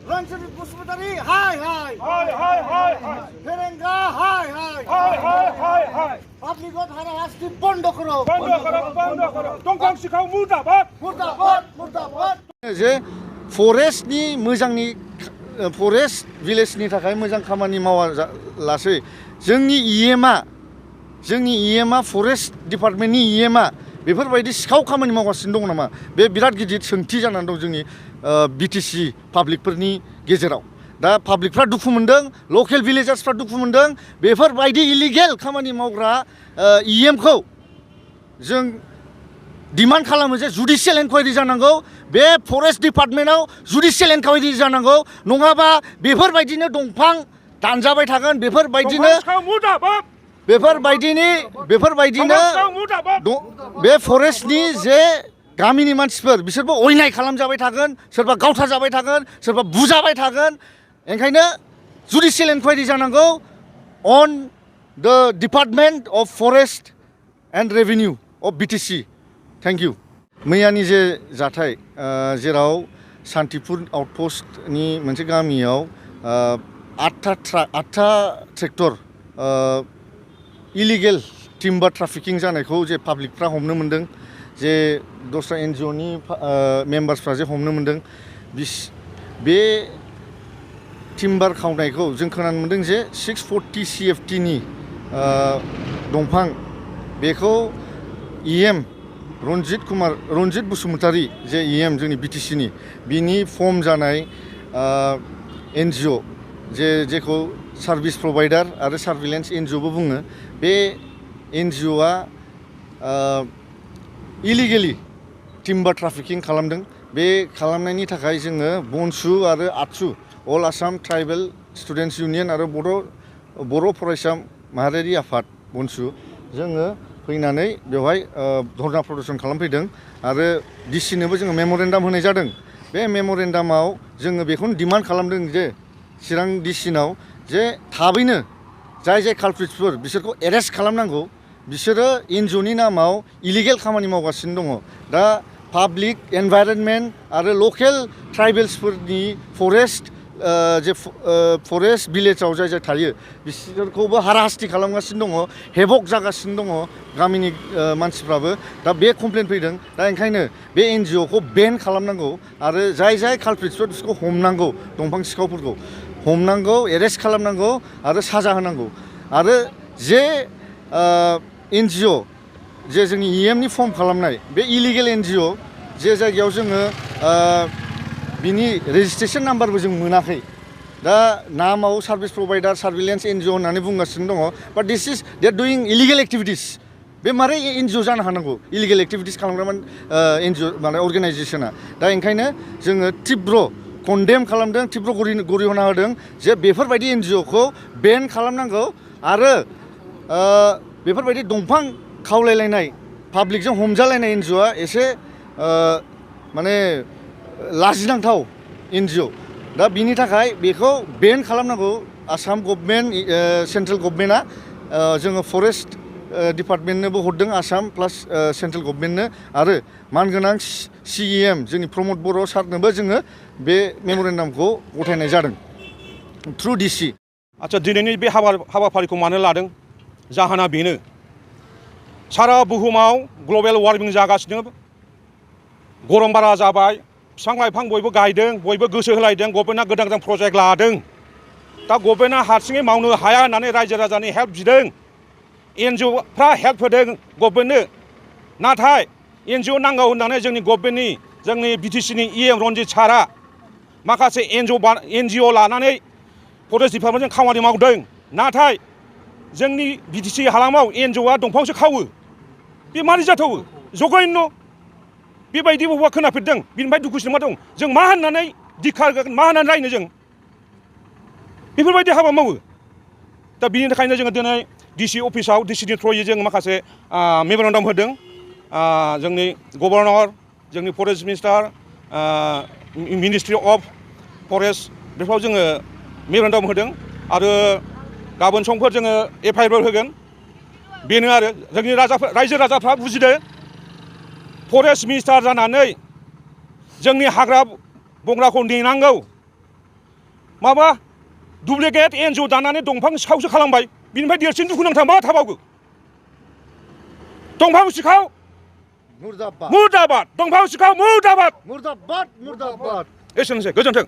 Ranjit Busmatari, hi. Ferenga, hi. Public got harasti bondo karo. Tongkang sikau murdabat. जे फरेस्टनि मोजांनि forest भिलेजनि थाखाय मोजां खामानि मावालासै जोंनि इएमआ फरेस्ट डिपार्टमेन्टनि इएमआ बेफोरबायदि सिखाव खामानि मावगासिनो दं नामा बे बिराद गिदिर सोंथि जानानै दं जोंनि बिटिसि पाब्लिकफोरनि गेजेराव दा पाब्लिकफ्रा दुखु मोनदों लकेल भिलेजार्सफ्रा दुखु मोनदों बेफोरबायदि इलिगेल खामानि मावग्रा इएमखौ जों डिमान्ड खालामो जे जुडिशियेल इनक्वायरि जानांगौ बे फरेस्ट डिपार्टमेन्टआव जुडिशियेल इनक्वायरि जानांगौ नङाबा बेफोरबायदिनो दंफां दानजाबाय थागोन बेफोरबायदिनो बे फरेस्टनि जे गामिनि मानसिफोर बिसोरबो अयनाय खालामजाबाय थागोन सोरबा गावथारजाबाय थागोन सोरबा बुजाबाय थागोन ओंखायनो जुडिशियेल इनक्वायरि जानांगौ on the department of forest and revenue of BTC thank you मैयानि जे जाथाय जेराव सान्तिपुर आउटपोस्टनि मोनसे गामियाव 8था ट्रेक्टर इलिगेल टिम्बार ट्राफिकिं जानायखौ जे पाब्लिकफ्रा हमनो मोनदों जे दस्रा एनजिअनि मेम्बार्सफ्रा जे हमनो मोनदों बे टिम्बार खावनायखौ जों खोनानो मोनदों जे 640 CFTनि दंफां बेखौ इएम रन्जित बसुमतारी जे इएम जोंनि बिटिसिनि बिनि फर्म जानाय एनजिअ जेखौ सार्भिस प्रभाइडार आरो सार्भिलेन्स एनजिअबो बुङो बे एनजिअआ इलिगेलि टिम्बार ट्राफिकिं खालामदों बे खालामनायनि थाखाय जोङो BoNSU आरो AATSU अल आसाम ट्राइबेल स्टुडेन्टस इउनियन आरो बर' फरायसा माहारियारि आफाद BoNSU जोङो फैनानै बेवहाय धरना प्रदर्शन खालामफैदों आरो डिसिनोबो जोङो मेम'रेन्डाम होनाय जादों बे मेम'रेन्डामाव जोङो बेखौनो डिमान्ड खालामदों जे चिरां डिसिनाव जे थाबैनो जाय कालप्रिट्सफोर बिसोरखौ एरेस्ट खालामनांगौ बिसोरो एनजिअनि नामाव इलिगेल खामानि मावगासिनो दङ दा पाब्लिक एनभाइरनमेन्ट आरो लकेल ट्राइबेल्सफोरनि फरेस्ट भिलेजाव जाय थायो बिसोरखौबो हाराहास्ति खालामगासिनो दङ हेबक जागासिनो दङ गामिनि मानसिफ्राबो दा बे कमप्लेन फैदों दा ओंखायनो बे एनजिअखौ बेन खालामनांगौ आरो जाय कालप्रिट्सफोर बिसोरखौ हमनांगौ दंफां सिखावफोरखौ हमनांगौ एरेस्ट खालामनांगौ आरो साजा होनांगौ आरो जे एनजिअ जे जोंनि इएमनि फर्म खालामनाय बे इलिगेल एनजिअ जे जायगायाव जोङो बिनि रेजिस्ट्रेशन नाम्बारबो जों मोनाखै दा नामाव सार्भिस प्रभाइडार सार्भिलेन्स एनजिअ होननानै बुंगासिनो दङ बाट दे आर डुइं इलिगेल एक्टिभिटिस बे मारै एनजिअ जानो हानांगौ इलिगेल एक्टिभिटिस खालामग्रा एनजिअ माने अर्गेनाइजेसना दा ओंखायनो जोङो तीब्र कन्डेम खालामदों तीब्र गरिहना होदों जे बेफोरबायदि एनजिअखौ बेन खालामनांगौ आरो बेफोरबायदि दंफां खावलायलायनाय पाब्लिकजों हमजालायनाय एनजिअआ एसे माने लाजिनांथाव एनजिअ दा बिनि थाखाय बेखौ बेन खालामनांगौ आसाम गभर्नमेन्ट सेन्ट्रेल गभर्नमेन्टआ जोङो फरेस्ट डिपार्टमेन्टनोबो हरदों आसाम प्लास सेन्ट्रेल गभर्नमेन्टनो आरो मानगोनां CEM जोंनि प्रमद बर' सारनोबो जोङो बे मेम'रेन्डामखौ गथायनाय जादों थ्रु डिसि आच्चा दिनैनि बे हाबाफारिखौ मानो लादों जाहोना बेनो सारा बुहुमाव ग्लबेल वार्मिं जागासिनो गरम बारा जाबाय बिफां लाइफां बयबो गायदों बयबो गोसो होलायदों गभर्नमेन्टआ गोदान प्रजेक्ट लादों दा गभर्नमेन्टआ हारसिङै मावनो हाया होननानै रायजो राजानि हेल्प बिदों एनजिअफ्रा हेल्प होदों गभर्नमेन्टनो नाथाय एनजिअ नांगौ होननानै जोंनि गभर्नमेन्टनि जोंनि बिटिसिनि इएम रन्जित सारा माखासे एनजिअ लानानै फरेस्ट डिपार्टमेन्टजों खामानि मावदों नाथाय जोंनि बिटिसि हालामाव एनजिअआ दंफांसो खावो बे मारै जाथावो जघन्य बेबायदि बबेबा खोनाफेरदों बिनिफ्राय दुखुसो मा दं जों मा होननानै दिखारगोन मा होननानै रायनो जों बेफोरबायदि हाबा मावो दा बिनि थाखायनो जोङो दिनै डिसि अफिसाव डिसिनि थ्रुयै जों माखासे मेम'रेन्डाम होदों जोंनि गभर्नर जोंनि forest minister ministry of forest बेफोराव जोङो मेम'रेन्डाम होदों आरो गाबोन समफोर जोङो FIR होगोन बेनो आरो जोंनि रायजो राजाफ्रा बुजिदो फरेस्ट मिनिस्टार जानानै जोंनि हाग्रा बंग्राखौ नेनांगौ माबा डुप्लिकेट NGO दानानै दंफां सिखावसो खालामबाय बिनिफ्राय देरसिन दुखुनांथाव मा थाबावगो दंफां सिखाव मुर्दाबाद मुर्दाबाद दंफां सिखाव मुर्दाबाद मुर्दाबाद मुर्दाबाद एसेनोसै गोजोन्थों